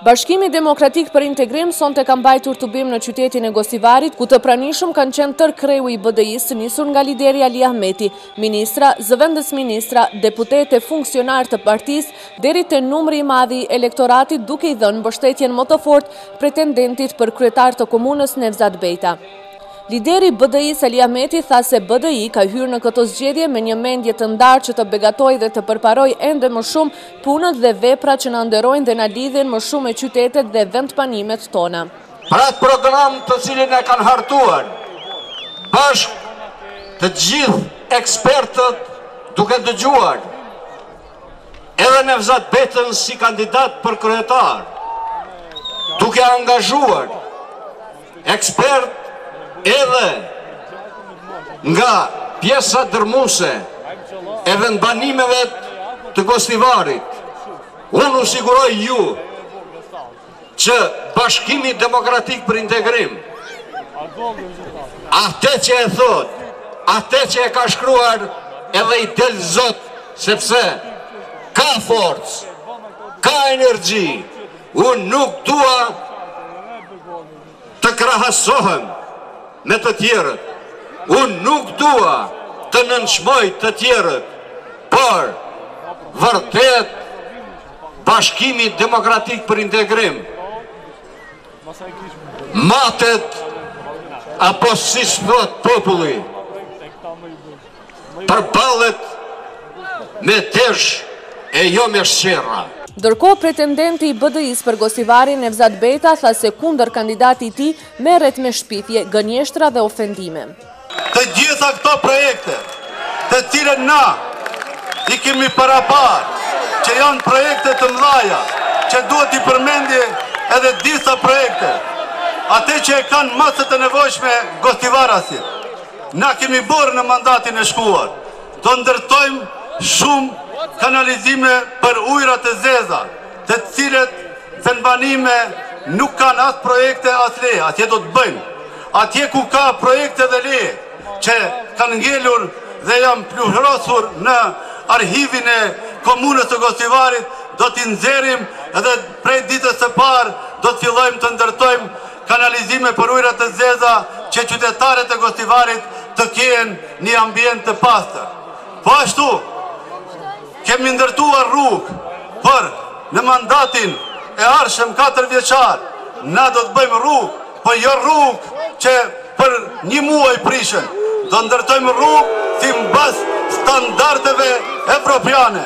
Bashkimi Demokratik për Integrim sonte ka mbajtur tubim në qytetin e Gostivarit, ku të pranishëm kanë qenë tërë kreu i BDI-së, nisur nga lideri Ali Ahmeti, ministra, zëvendësministra, deputetë e funksionarë të partisë, deri te numri i madh i elektoratit duke i dhënë mbështetjen më të fortë pretendentit për kryetar të komunës Nevzat Bejta. Lideri i BDI-së Ali Ahmeti tha se BDI ka hyrë në këto zgjedhje me një mendje të ndarë që të begatojë dhe të përparojë ende më shumë punët dhe veprat që na nderojnë dhe na lidhin më shumë me qytetet dhe vendbanimet tona. Për atë program të cilin e kanë hartuar bashkë të gjithë ekspertët duke dëgjuar edhe Nevzat Bejtën si kandidat për kryetar, duke angazhuar Ekspertë edhe nga pjesa dërrmuese e vendbanimeve të Gostivarit, unë u siguroj ju që Bashkimi Demokratik për Integrim, atë që e thotë, atë që e ka shkruar edhe i del zot, sepse ka forcë, ka energji, Unë nuk dua të krahasohem me të tjerët. Unë nuk dua të nënçmoj të tjerët, por vërtet Bashkimi Demokratik për Integrim matet apo siç thotë populli Përballet me desh e jo me sherra. Ndërkohë, pretendenti i BDI-së për Gostivarin, Nevzat Bejta, tha se kundërkandidati i tij merret me shpifje, gënjeshtra dhe ofendime. Të gjitha këto projekte, të cilët na i kemi paraparë, që janë projekte të mëdhaja, që duhet t'i përmendi edhe disa projekte, atë që e kanë më se të nevojshme gostivarasit. Na kemi bërë në mandatin e shkuar, do ndërtojmë shumë kanalizime për ujërat e zeza, të cilët vendbanime nuk kanë as projekte as leje, atje do të bëjmë. Atje ku ka projekte dhe leje që kanë ngelur dhe janë pluhrosur në arhivin e komunës së Gostivarit, do t'i nxjerrim dhe prej ditës së parë do të fillojmë të ndërtojmë Kanalizime për ujëra të zeza që qytetarët e Gostivarit të kenë një ambient të pastër. Po ashtu, kemi ndërtuar rrugë, por në mandatin e ardhshëm 4 vjeçar, na do të bëjmë rrugë, po jo rrugë që për një muaj prishen, do ndërtojmë rrugë simbas standardeve evropiane.